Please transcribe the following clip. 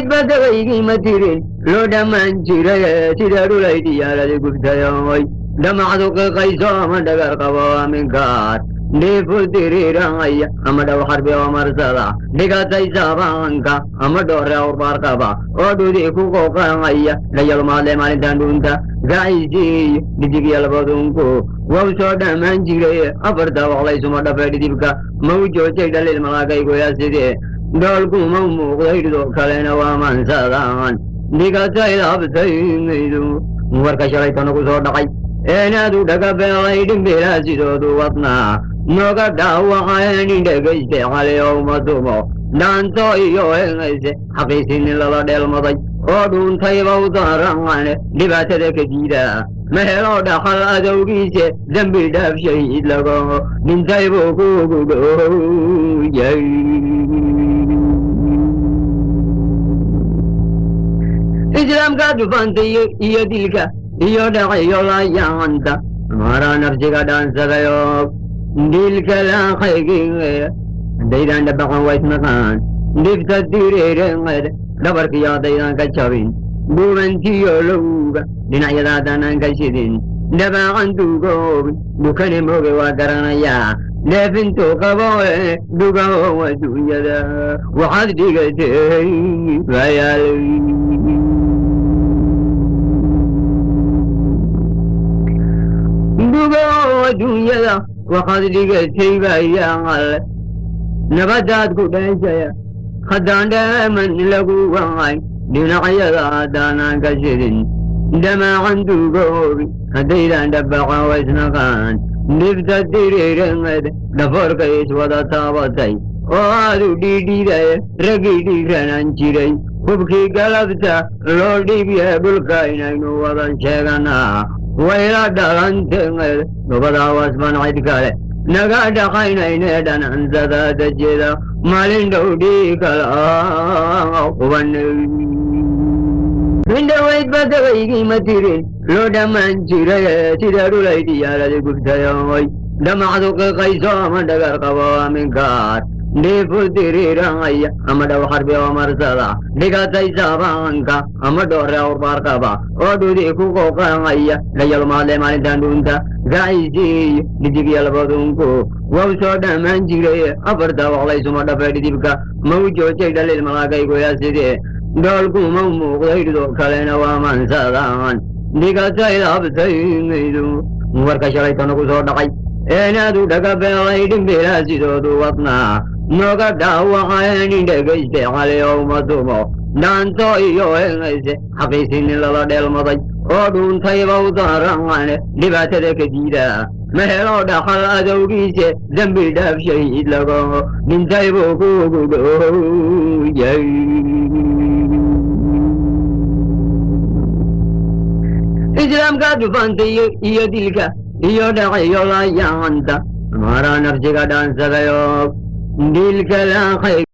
Indhaweyd badagaygii ma tirin loo dhammaan jiray, sida dhulay diyaaradi gubtayoy, dhamacdu qiqayso ama dhagar qabo, aminkaar dhiifu diriiraya ama dhow xarbi oo marsada, dhigatay sabaanka ama dhoore awrbaar qaba oo dhudi ku qooqanaya, dhayalmaadle maalintan dhuunta gaciisiiyo dhidig iyo labadunku wow soo dhammaan jiray. Afarta waqlaysuma dhafay dhidibka ma u joojay dhaliil malaagaygoya, sidee dhoolkuma muuqday, dhido kalena waa mansadaan dhigatay labtaymaydu. Warka shalayta nagu soo dhacay eenaadu dhagabeelay dhimbilaa sidoodu wadnaa nooga dhaawaceen, indhegayste cali ow tumo dhaanto iyo hengayse, xaqiisinin lala dheelmaday oo dhuuntayba u darane, dhibaatada ka diida ma helo dhaxal adowgiise, dembi dhaaf shahiid lago dhintay buu kugu dhowyay. Islaamka dufaanta iyo dilka iyo dhaciyo layaanta maraa nafsiga dhaansadayo dilka laaqaygi, haddaydaan dhabaqan waa isnaqaan dhibta diriireed, dhabarkiyo haddaydaan ka jabin dhuubantiyo lowga, dhinacyada haddaanaan ka shidin dhabaaqan duugoobin, dhukane mooge waa garanayaa dheefintuu qabo. Dhugaho adduunyada waxaad dhigatay bayaal, dhugaho adduunyada waxaad dhigatay bayaal, nabadaad ku dheeshaya haddaan dheeman lagu wacayn, dhinacyada haddaanaan ka shidin dhamaacan duugoobi, haddaydaan dhabaqa waysnaqaan dhibta diriireed, dhafoorka iswada taabatay oo aadu dhiidhiidaya raggii dhiiranaan jiray, hubkii galabta loo dhiibya dhulka inaynu wada sheeganaa wayla dhalanteed, dhubadaa wasban cid kale naga dhaqaynayne, dhanansada dajeda maalin dhow dhii kala quban. Indhaweyd badagaygii ma tirin loo dhammaan jiray, sida dhulay diyaaradi gubtayoy, dhamacdu qiqayso ama dhagar qabo, aminkaar dhiifu diriiraya ama dhow xarbi oo marsada, dhigatay sabaanka ama dhoore awrbaar qaba oo dhudi ku qooqanaya, dhayalmaadle maalintan dhuunta gaciisiiyo dhidig iyo labadunku wow soo dhammaan jiray. Afarta waqlaysuma dhafay dhidibka ma u joojay dhaliil malaagaygoya, sidee dhoolkuma muuqday, dhido kalena waa mansadaan dhigatay labtaymaydu. Warka shalayta nagu soo dhacay eenaadu dhagabeelay dhimbilaa sidoodu wadnaa nooga dhaawaceen, indhegayste cali ow ma tumo dhaanto iyo hengayse, xaqiisinin lala dheelmaday oo dhuuntayba u darane, dhibaatada ka diida ma helo dhaxal adowgiise, dembi dhaaf shahiid lago dhintay buu kugu dhowyay. Islaamka dufaanta iyo dilka iyo dhaciyo layaanta maraa nafsiga dhaansadayo dilka laaqay.